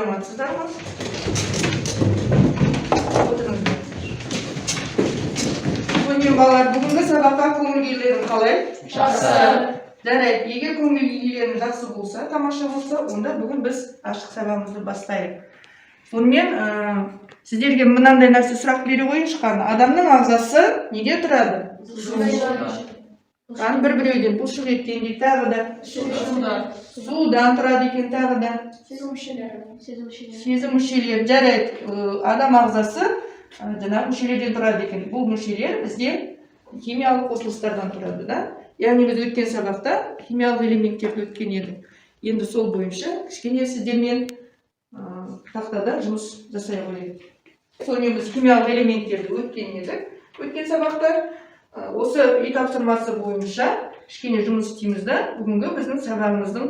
Саламатсыздар ма? Отырыңыздар. Сонымен, балалар, бүгінгі сабаққа көңіл күйлерің қалай? Жақсы. Жарайды, егер көңіл күйлерің жақсы болса, тамаша болса, онда бүгін біз ашық сабағымызды бастайық. Сонымен, сіздерге мынандай нәрсе, сұрақ бере қояйыншы. Қане, адамның ағзасы неге тұрады? Қане, бір біреуден. Бұлшық еттен дейді, тағы да? Судан тұрады екен, тағы да? Сезім мүшелері. Сезім мүшелері. Сезім мүшелері. Жарайды, адам ағзасы жаңағы мүшелерден тұрады екен. Бұл мүшелер бізде химиялық қосылыстардан тұрады да. Яғни біз өткен сабақта химиялық элементтерді өткен едік. Енді сол бойынша кішкене сіздермен тақтада жұмыс жасай қояйық. Сонымен, біз химиялық элементтерді өткен едік өткен сабақта. Осы үй тапсырмасы бойынша кішкене жұмыс істейміз да, бүгінгі біздің сабағымыздың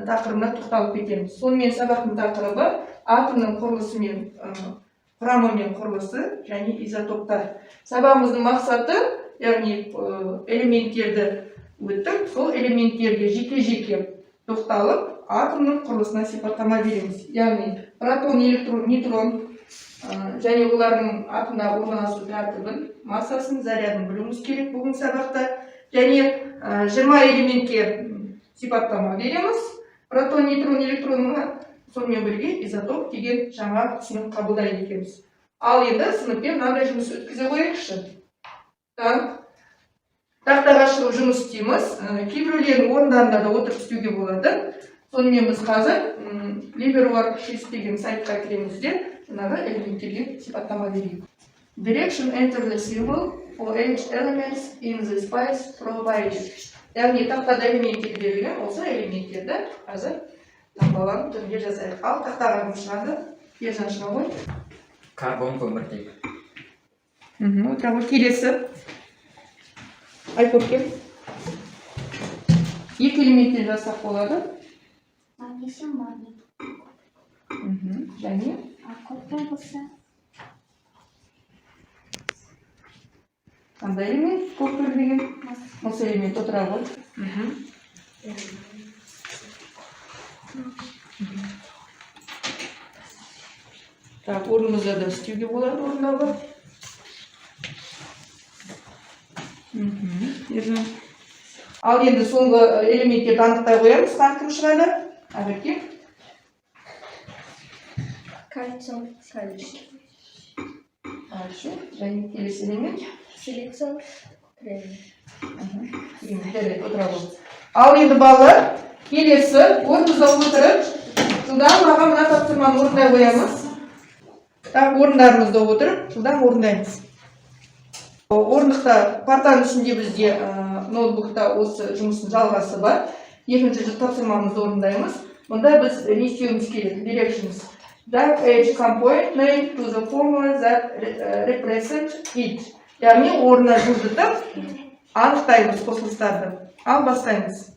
тақырыбына тоқталып кетеміз. Сонымен, сабақтың тақырыбы: атомның құрылысы мен құрамы мен құрылысы және изотоптар. Сабағымыздың мақсаты, яғни элементтерді өттік, сол элементтерге жеке жеке тоқталып, атомның құрылысына сипаттама береміз. Яғни протон, электрон, нейтрон және олардың атомда орналасу тәртібін, массасын, зарядын білуіміз керек бүгін сабақта. Және 20 элементке сипаттама береміз, протон, нейтрон, электронға. Сонымен бірге изотоп деген жаңа түсінік қабылдайды екенбіз. Ал енді сыныппен мынандай жұмыс өткізе қояйықшы. Так, тақтаға шығып жұмыс істейміз. Кейбіреулердің орындарында да отырып істеуге болады. Сонымен, біз қазір LibreWorksheets деген сайтқа кіреміз де, жаңағы элементтерге сипаттама берейік. Direction: enter the symbol for each elements in the space provided. Яғни тақтада элементтер берілген, осы элементтерді қазір таңбаларын түрінде жазайық. Ал тақтаға кім шығады? Ержан, шыға ғой. Карбон, көміртек. Отыра ғой. Келесі. Айкөркем. Екі элементтен жазсақ болады. Магнезий, магний. Және А көпір болса, қандай элемент? Көпір деген мыс. Мыс элемент, отыра ғой. Так, орнымызда да істеуге болады, орындауға. Ержан. Ал енді соңғы элементтерді анықтай қоямыз. Қане, кім шығады? Ақерке. Кальций, кальций. Кальций. Және келесі элемент. Силиций, кремний. Жарайды, отыра ғой. Ал енді, балалар, келесі орнымызда отырып, жылдам маған мына тапсырманы орындай қоямыз. Так, орындарымызда отырып, жылдам орындаймыз. Орындықта, партаның үстінде бізде ноутбукта осы жұмыстың жалғасы бар. Екінші тапсырмамызды орындаймыз. Мұнда біз не істеуіміз керек? Directions. Write each compound name to the formula that represent it. Яғни орнына жылжытып, анықтаймыз қосылыстарды. Ал бастаймыз.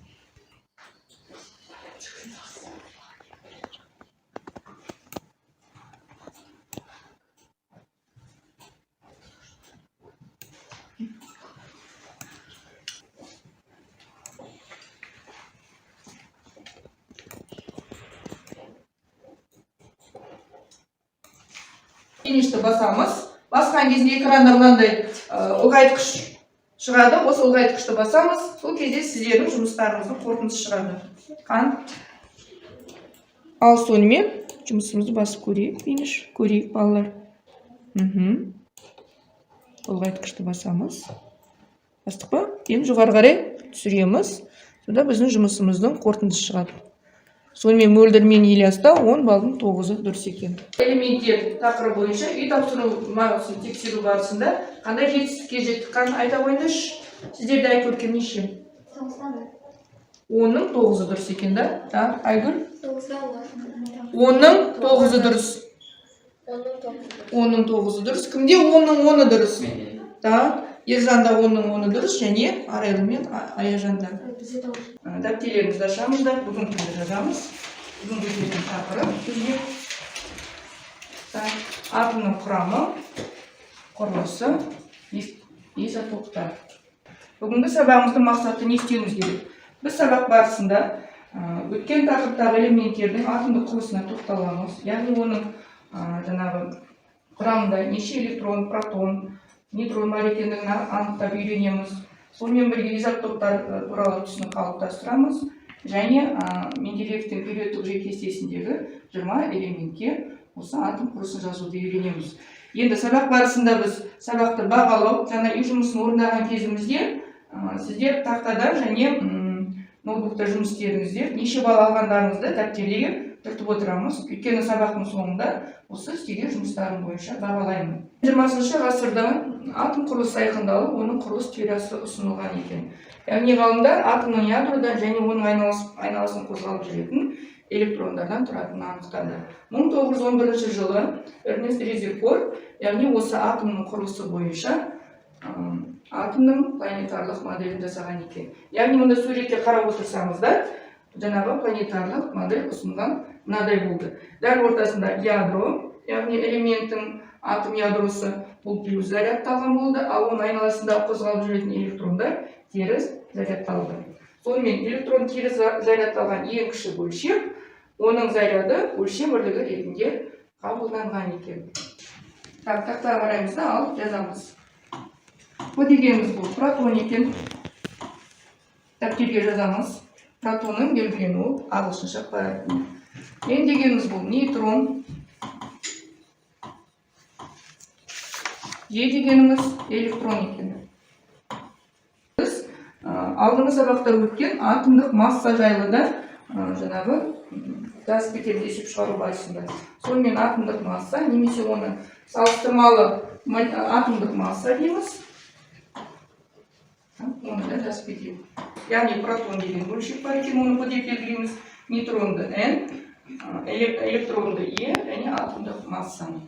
Финишті басамыз. Басқан кезде экранда мынандай ұлғайтқыш шығады. Осы ұлғайтқышты басамыз. Сол кезде сіздердің жұмыстарыңыздың қорытындысы шығады. Қан. Ал сонымен жұмысымызды басып көрейік, финиш. Көрейік, балалар. Ұлғайтқышты басамыз. Бастық па? Енді жоғары қарай түсіреміз. Сонда біздің жұмысымыздың қорытындысы шығады. Сонымен, Мөлдір мен Ильяста 10 балдың 9-ы дұрыс екен. Элементтер тақырыбы бойынша үй тапсырмасын тексеру барысында қандай жетістікке жеттік? Қане, айта қойыңдаршы. Сіздерде, Айкөркем, неше? 9-дан 1. 10-ның 9-ы дұрыс екен да? Так, Айгүл? 9-дан 10. 10-ның 9-ы дұрыс. 10-ның 9-ы. 10-ның 9-ы дұрыс. Кімде 10-ның 10-ы дұрыс? Менде. Так, Ержанда 10-ның 10-ы дұрыс және Арайлы мен Аяжанда. Бізде 9. Дәптерлерімізді ашамыз да, бүгінгі күнді жазамыз. Бүгінгі күндің тақырып бізге, так, атомның құрамы, құрылысы, изотоптар. Бүгінгі сабағымыздың мақсаты: не істеуіміз керек? Біз сабақ барысында Өткен тақырыптағы элементтердің атомдық құрылысына тоқталамыз. Яғни оның жаңағы құрамында неше электрон, протон, нейтрон бар екендігін анықтап үйренеміз. Сонымен бірге изотоптар туралы түсінік қалыптастырамыз. Және Менделеевтің периодтық жүйе кестесіндегі 20 элементке осы атом құрылысын жазуды үйренеміз. Енді сабақ барысында біз сабақты бағалау, жаңа үй жұмысын орындаған кезімізде сіздер тақтада және ноутбукта жұмыс істедіңіздер, неше балл алғандарыңызды дәптерге түртіп отырамыз. Өйткені сабақтың соңында осы істеген жұмыстарым бойынша бағалаймын. 20 ғасырда атом құрылысы айқындалып, оның құрылыс теориясы ұсынылған екен. Яғни ғалымдар атомның ядродан және оның айналасын қозғалып жүретін электрондардан тұратынын анықтады. 1911 жылы Эрнест Резерфорд, яғни осы атомның құрылысы бойынша атомның планетарлық моделін жасаған екен. Яғни мұнда суретте қарап отырсаңыздар, жаңағы планетарлық модель ұсынған мынадай болды. Дәл ортасында ядро, яғни элементтің атом ядросы, бұл плюс зарядталған болды, ал оның айналасында қозғалып жүретін электрондар теріс зарядталды. Сонымен электрон теріс зарядталған ең кіші бөлшек, оның заряды өлшем бірлігі ретінде қабылданған екен. Так, тақтаға қараймыз да, алып жазамыз. П дегеніміз бұл протон екен. Дәптерге жазамыз. Протонның белгіленуі ағылшынша П әрпімен. Н дегеніміз бұл нейтрон. Е дегеніміз электрон екен. Біз алдыңғы сабақта өткен атомдық масса жайлы да жаңағы жазып кетеміз есеп шығару барысында. Сонымен атомдық масса немесе оны салыстырмалы атомдық масса дейміз. Оны да жазып кетейік. Яғни протон деген бөлшек бар екен, оны П деп белгілейміз. Нейтронды Н, электронды Е және атомдық массаны.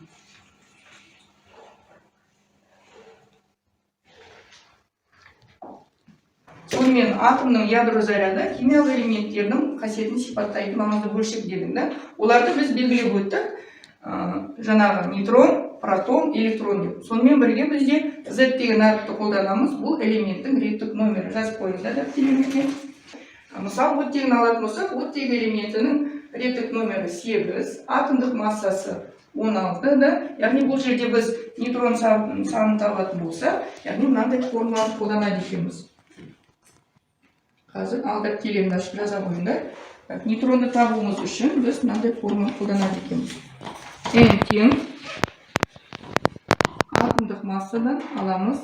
Сонымен атомның ядро заряды химиялық элементтердің қасиетін сипаттайтын маңызды бөлшек дедік, да? Оларды біз белгілеп өттік. Жаңағы нейтрон, протон, электрон деп. Сонымен бірге бізде Z деген әріпті қолданамыз. Бұл элементтің реттік номері. Жазып қойыңыздар дәптерлеріңізге. Мысалы, оттегін алатын болсақ, оттегі элементінің реттік номері 8, атомдық массасы 16, да? Яғни бұл жерде біз нейтрон санын табатын болсақ, яғни мынандай формуланы қолданады екенбіз. Қазір ал дәптерлерімді ашып жаза қойыңдар. Так, нейтронды табуымыз үшін біз мынандай формула қолданады екенбіз. N тең атомдық массадан аламыз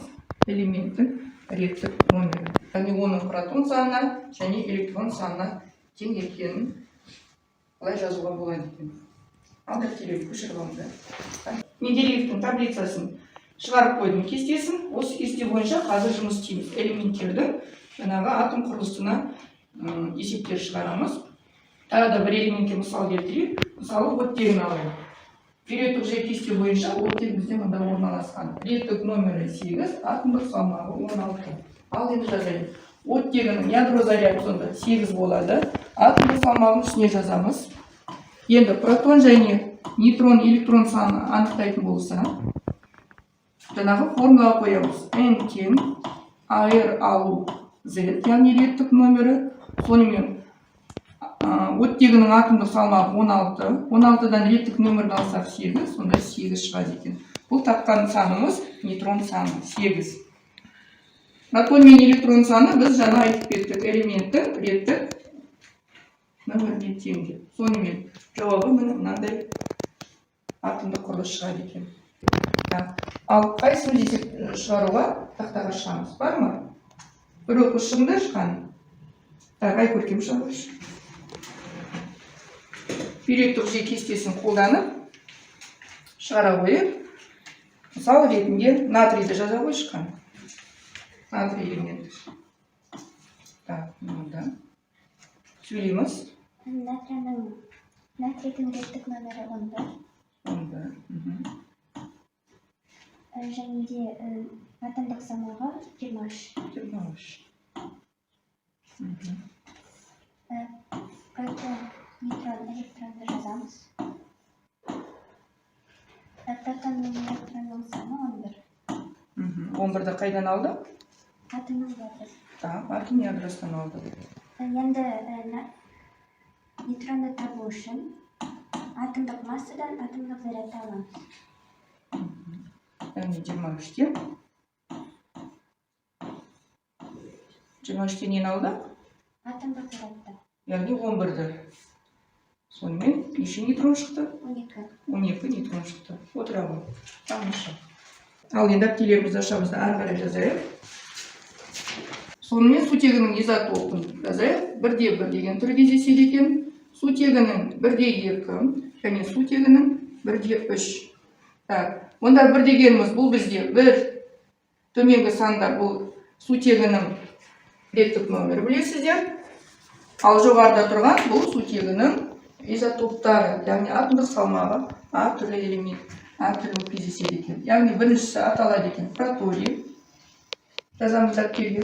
элементтің реттік номері. Яғни оның протон санына және электрон санына тең екенін қалай жазуға болады екен. Ал дәптерлерді көшіріп алыңдар. Менделеевтің таблицасын шығарып қойдым, кестесін. Осы кесте бойынша қазір жұмыс істейміз. Элементтердің жаңағы атом құрылысына есептер шығарамыз. Тағы да бір элементке мысал келтірейік. Мысалы, оттегін алайық. Периодтық жүйе кесте бойынша оттек бізде мында орналасқан. Реттік номері 8, атомдық салмағы 16. Ал енді жазайық. Оттегінің ядро заряды сонда 8 болады. Атомдық салмағын үстіне жазамыз. Енді протон және нейтрон, электрон саны анықтайтын болса, жаңағы формулаға қоямыз. N тең АР алу Z, яғни реттік номері. Сонымен, оттегінің атомдық салмағы 16. 16-дан реттік нөмірін алсақ 8, сонда 8 шығады екен. Бұл тапқан санымыз нейтрон саны 8. Протон мен электрон саны біз жаңа айтып кеттік, элементтің реттік нөміріне тең деп. Сонымен жауабы міне мынандай атомдық құрылыс шығады екен. Так, ал қайсымыз есеп шығаруға тақтаға шығамыз? Бар ма? Бір оқушы шығыңдар шыққан. Так, Айкөркем шыға қойшы. Периодтық жүйе кестесін қолданып шығара қойып, мысал ретінде натрийді жаза қой шыққан. Натрий элементі. Так, мында. Сөйлейміз. Натрийдің реттік номері 11. 11. Және де атомдық салмағы 23. 23. Протон, нейтрон, электронды жазамыз. Протон мен электронның саны 11. 11-ді қайдан алдық? Атомның ядросы. Так, атом ядросынан алдық. Енді Нейтронды табу үшін атомдық массадан атомдық зарядты аламыз. Яғни 23-тен нені алдық? Атомдық зарядты. Яғни 11-ді. Сонымен неше нейтрон шықты? 12. 12 нейтрон шықты. Отыра ғой. Тамаша. Ал енді дәптерлерімізді ашамыз да ары қарай жазайық. Сонымен сутегінің изотопын жазайық. 1,1 деген түрі кездеседі екен. Сутегінің 1,2 және сутегінің 1,3. Так, онда бір дегеніміз бұл бізде бір төменгі сандар, бұл сутегінің реттік номері, білесіздер. Ал жоғарыда тұрған бұл сутегінің изотоптары, яғни атомдық салмағы әртүрлі элемент, әртүрлі болып кездеседі екен. Яғни біріншісі аталады екен проторий, жазамыз дәптерге.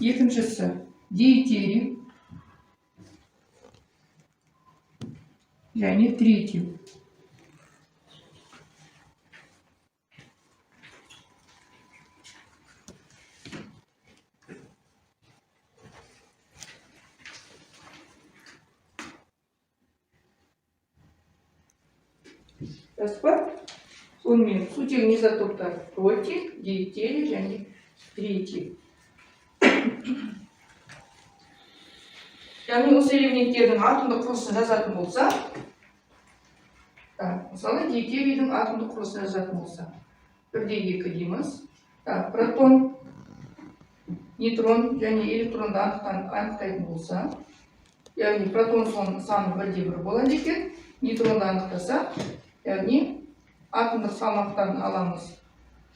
Екіншісі дейтерий және тритий. Жаздық па? Сонымен сутегінің изотоптары протий, дейтерий және тритий. Яғни осы элементтердің атомдық құрылысын жазатын болса, так, мысалы, дейтерийдің атомдық құрылысын жазатын болса, 1,2 дейміз. Так, протон, нейтрон және электронды анықтайтын болса, яғни протон саны 1,1 болады екен, нейтронды анықтаса, яғни атомдық салмақтан аламыз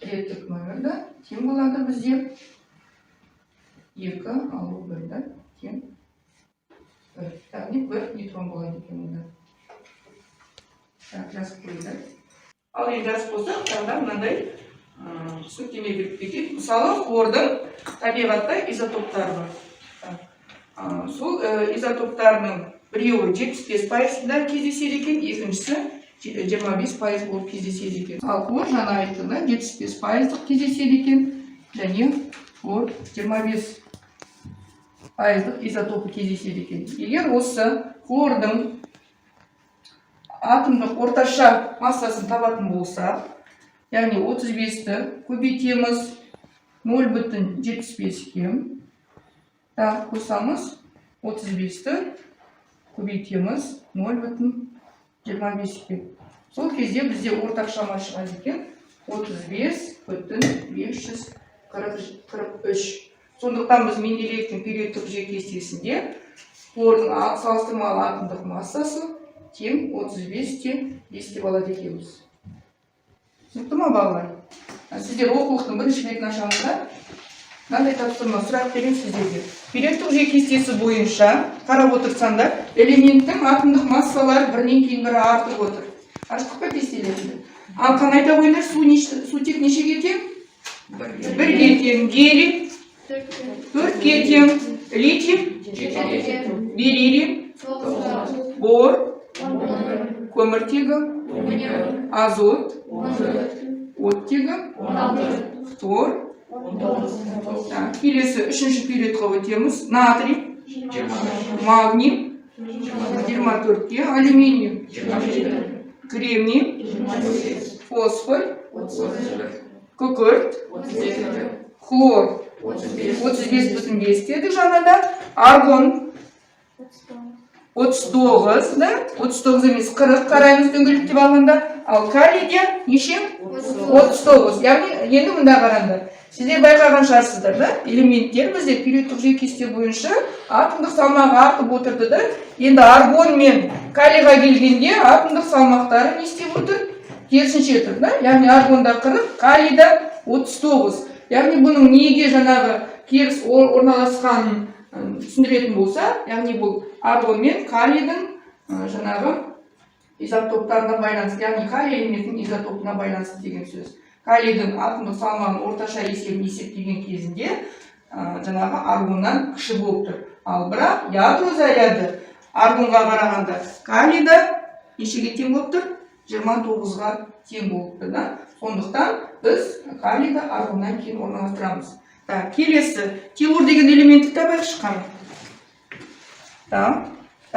реттік номерді, тең болады бізде 2 алу 1-ді тең 1. Яғни 1 нейтрон болады екен мұнда. Так, жазып қойдық. Ал енді жазып қойсақ, тағы да мынандай түсініктеме беріп кетейік. Мысалы, хлордың табиғатта изотоптары бар. Так, сол изотоптарының біреуі 75%-ында кездеседі екен, екіншісі 25% болып кездеседі екен. Ал хлор, жаңа айттық да, 75%-лық кездеседі екен және хлор 25%-лық изотопы кездеседі екен. Егер осы хлордың атомдық орташа массасын табатын болсақ, яғни 35-ті көбейтеміз 0,75-ке, так, қосамыз 35-ті көбейтеміз 0,25-ке. Сол кезде бізде ортақ шама шығады екен 35,543. Сондықтан біз Менделеевтің периодтық жүйе кестесінде хлордың салыстырмалы атомдық массасы тең 35,5 деп алады екенбіз. Түсінікті ма, балалар? Сіздер оқулықтың бірінші бетін ашамыз да, мынандай тапсырма, сұрақ беремін сіздерге. Периодтық жүйе кестесі бойынша қарап отырсаңдар, элементтің атомдық массалары бірінен кейін бірі артып отыр. Аштық па кестелерді? Ал қане, айта қойыңдар, сутек нешеге тең? 1-ге тең, гелий 4-ке тең, литий, бериллий, бор, көміртегі, азот, оттегі, фтор. Так, келесі үшінші периодқа өтеміз. Натрий, магний 24-ке, алюминий, кремний, фосфор, күкірт, хлор 35,5 дедік жаңада, аргон 39 да, 39 емес, 40 қараймыз дөңгелектеп алғанда, ал калийде неше? 39. Яғни енді мында қараңдар. Сіздер байқаған шығарсыздар да, элементтер бізде периодтық жүйе кесте бойынша атомдық салмағы артып отырды да, енді аргон мен калийға келгенде атомдық салмақтары не істеп отыр? Керісінше тұр да, яғни аргонда 40, калийда 39. Яғни бұның неге жаңағы теріс орналасқанын түсіндіретін болса, яғни бұл аргон мен калийдің жаңағы изотоптарына байланысты, яғни калий элементінің изотопына байланысты деген сөз. Калийдің атомдық салмағының орташа есебін есептеген кезінде жаңағы аргоннан кіші болып тұр. Ал бірақ ядро заряды аргонға қарағанда калийда нешеге тең болып тұр? 29-ға тең болып тұр да. Сондықтан біз калийді аргоннан кейін орналастырамыз. Так, келесі теллур деген элементті табайықшы, қане. Так.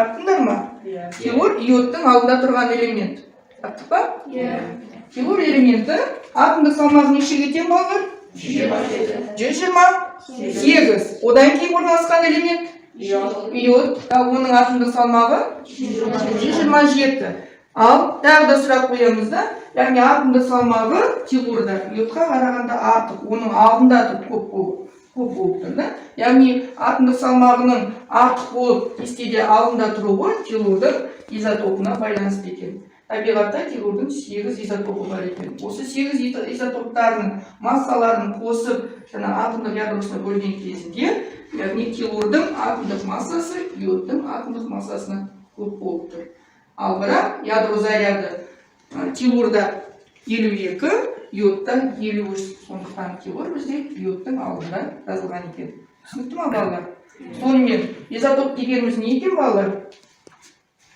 Таптыңдар ма? Иә. Теллур йодтың алдында тұрған элемент. Таптық па? Иә. Теллур элементі атомдық салмағы нешеге тең, балалар? 128. Одан кейін орналасқан элемент йод, ал оның атомдық салмағы 127. Ал тағы да сұрақ қоямыз да, яғни атомдық салмағы теллурда йодқа қарағанда артық, оның алдында тұр, көп болып тұр да. Яғни атомдық салмағының артық болып кестеде алдында тұруы теллурдың изотопына байланысты екен. Табиғатта теллурдың 8 изотопы бар екен. Осы 8 изотоптарының массаларын қосып, жаңа атомдық ядросына бөлген кезінде, яғни теллурдың атомдық массасы йодтың атомдық массасынан көп болып тұр. Ал бірақ ядро заряды теллурда 52, йодта 53. Сондықтан теллур бізде йодтың алдында жазылған екен. Түсінікті ма, балалар? Сонымен, изотоп дегеніміз не екен, балалар?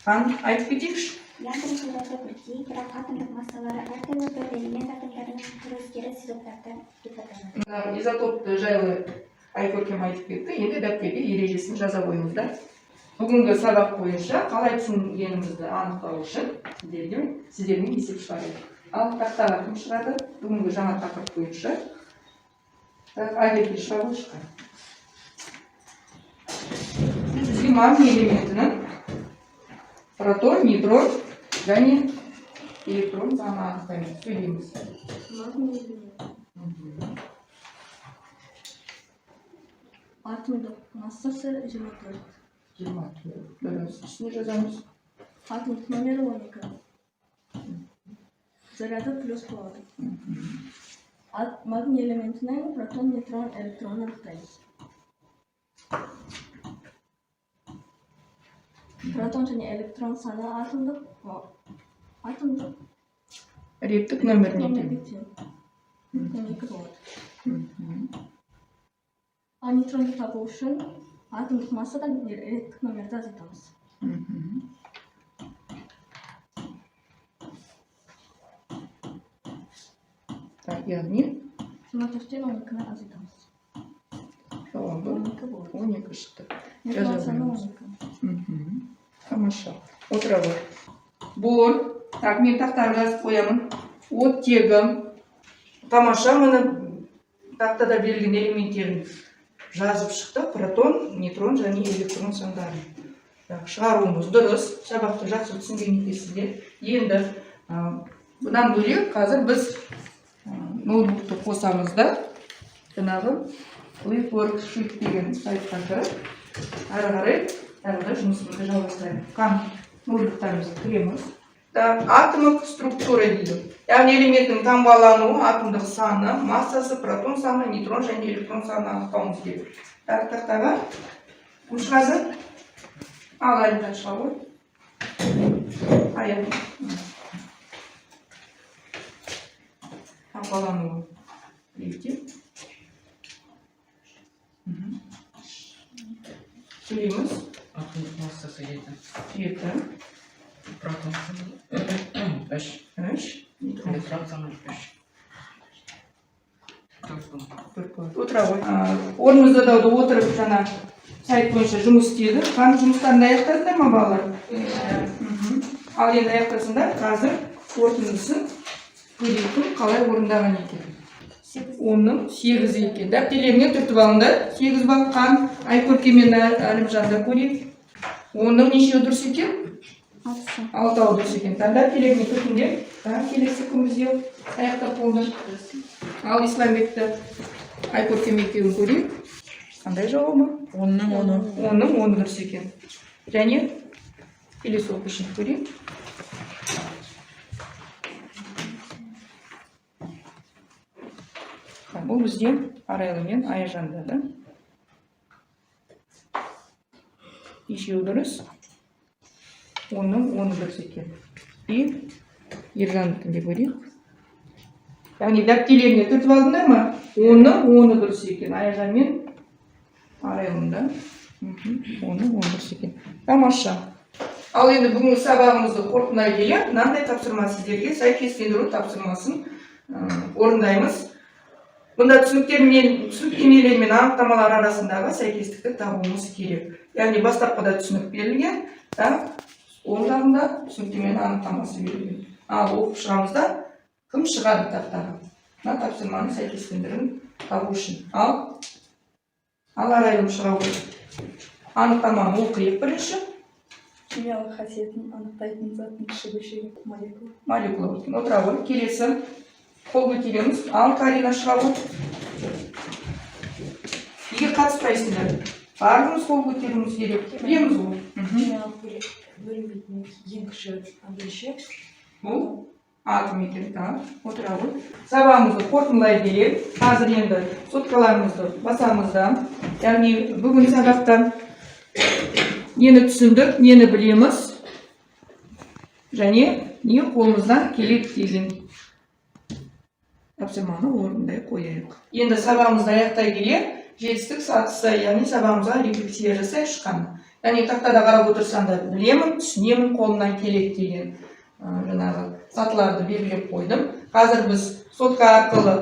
Қан, айтып кетейікші. Ядро заряды бірдей, бірақ атомдық массалары әртүрлі бір элемент атомдарының түр өзгеріс изотоптар деп аталады. Мына изотопты жайлы Айкөркем айтып кетті. Енді дәптерге ережесін жаза қойыңыз да. Бүгінгі сабақ бойынша қалай түсінгенімізді анықтау үшін сіздермен есеп шығарайық. Ал тақтаға кім шығады? Бүгінгі жаңа тақырып бойынша. Так, Айберке, шыға ғой, шығар. Бізге магний элементінің протон, нейтрон және электрон санын анықтаймыз. Сөйлейміз. Магний элемент. Атомдық массасы 24. 24. Дұрыс. Үстіне жазамыз. Атомдық номері 12. Заряды плюс болады. Магний элементінің протон, нейтрон, электрон анықтаймыз. Протон және электрон саны атомдық Реттік нөміріне тең. номерге тең. 12 болады. Ал нейтронды табу үшін атомдық массадан реттік номерді азайтамыз. Так, яғни 24-тен 12-ні азайтамыз. Жауабы 12 болады. 12 шықты. Нейтрон Жаза саны қоямыз. 12. Тамаша. Отыра ғой. Бор. Так, мен тақтаға жазып қоямын. Оттегі. Тамаша, міне, тақтада берілген элементтерін жазып шықты. Протон, нейтрон және электрон сандарын. Так, шығаруымыз дұрыс. Сабақты жақсы түсінген екенсіздер. Енді бұдан бөлек қазір біз ноутбукты қосамыз да, жаңағы Live Worksheet деген сайтқа кіріп, әрі қарай тағы да жұмысымызды жалғастырайық. Қан, ноутбуктарымызға кіреміз. Так, атомдық структура дейді. Яғни элементтің таңбалануы, атомдық саны, массасы, протон саны, нейтрон және электрон санын анықтауымыз керек. Так, тақтаға кім шығады? Ал, Әлімжан, шыға ғой. Аян. Таңбалануы. Видите? Сөйлейміз. Атомдық массасы 7. 7. Протон саны 3. 3. Нейтрон. Электрон саны 3. 4 болады. 4 болады. Отыра ғой. Орнымызда да отырып, жаңа сайт бойынша жұмыс істедік. Қан, жұмыстарын аяқтадыңдар ма, балалар? Ал енді аяқтасыңдар, қазір қорытындысын көрейік, кім қалай орындаған екен. 10-ның 8-і екен. Дәптерлеріңе түртіп алыңдар. 8 балл. Қан, Айкөрке мен Әлімжанды көрейік. 10-ның нешеуі дұрыс екен? Алтысы. Алтауы дұрыс екен. Дәптерлеріңе түртіңдер. Так, келесі кім бізде аяқтап болды? Ал Исламбекті, Айкөркем екеуін көрейік. Қандай жауабы? 10-ның 10-ы. 10-ның 10-ы дұрыс екен. Және келесі оқушыны көрейік. Так, бұл бізде Арайлы мен Аяжанда да. Нешеуі дұрыс? 10-ның 10-ы дұрыс екен. И Ержандікін де көрейік. Яғни дәптерлеріне түртіп алдыңдар ма? 10-ның 10-ы дұрыс екен. Аяжан мен Арайлым да. 10-ның 10-ы дұрыс екен. Тамаша. Ал енді бүгінгі сабағымызды қорытындылай келе, мынандай тапсырма сіздерге: сәйкестендіру тапсырмасын орындаймыз. Бұнда түсініктер мен түсініктемелер мен анықтамалар арасындағы сәйкестікті табуымыз керек. Яғни бастапқыда түсінік берілген, да, оң жағында түсініктеменің анықтамасы берілген. Ал оқып шығамыз да, кім шығады тақтаға? Мына тапсырманы сәйкестендірін табу үшін. Ал, Арайлым, шыға ғой. Анықтаманы оқиық бірінші. Химиялық қасиетін анықтайтын заттың кіші бөлшегі молекула. Молекула екен. Отыра ғой. Келесі. Қол көтереміз. Ал, Карина, шыға ғой. Неге қатыспайсыңдар? Барлығымыз қол көтеруіміз керек. Білеміз ғой. Химиялық бөлінбейтін ең кіші бөлшек. Бұл атом екен. Так, отыра ғой. Сабағымызды қорытындылай келе, қазір енді соткаларымызды басамыз да, яғни бүгін сабақта нені түсіндік, нені білеміз және не қолымыздан келеді деген тапсырманы орындай қояйық. Енді сабағымызды аяқтай келе, жетістік сатысы, яғни сабағымызға рефлексия жасайықшы қане. Яғни тақтада қарап отырсаңдар, білемін, түсінемін, қолымнан келеді деген жаңағы сатыларды белгілеп қойдым. Қазір біз сотка арқылы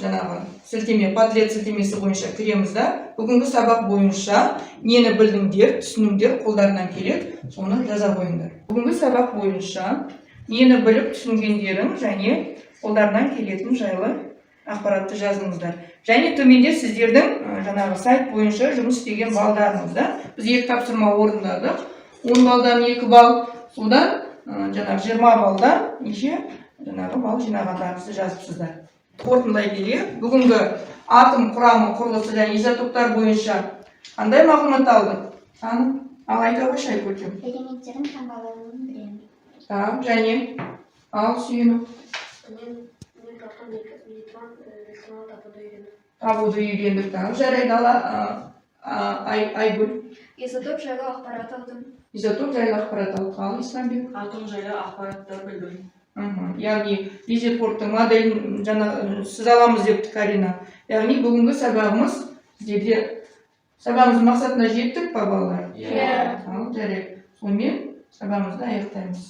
жаңағы сілтеме, Padlet сілтемесі бойынша кіреміз да, бүгінгі сабақ бойынша нені білдіңдер, түсініңдер, қолдарынан келеді, соны жаза қойыңдар. Бүгінгі сабақ бойынша нені біліп түсінгендерің және қолдарынан келетін жайлы ақпаратты жазыңыздар. Және төменде сіздердің жаңағы сайт бойынша жұмыс істеген балдарыңыз да. Біз екі тапсырма орындадық. 10 балдан 2 балл, содан жаңағы 20 балдан неше жаңағы балл жинағандарыңызды жазыпсыздар. Қорытындылай келе, бүгінгі атом құрамы, құрылысы және изотоптар бойынша қандай мағлұмат алдық? Анық. Ал, айта қойшы, Айкөркем. Элементтердің таңбалануын білемін. Так, және ал, Сүйінов. Мен протон, нейтрон, электронды табуды үйрендім. Табуды үйрендік. Так, жарайды, ала Айгүл. Изотоп жайлы ақпарат алдым. Изотоп жайлы ақпарат алдық. Ал, Исламбек. Атом жайлы ақпараттар білдім. Яғни Резерфордтың моделін жаңа сіз аламыз депті Карина. Яғни бүгінгі сабағымыз сіздерде, сабағымыздың мақсатына жеттік па, балалар? Иә. Ал, жарайды. Сонымен сабағымызды аяқтаймыз.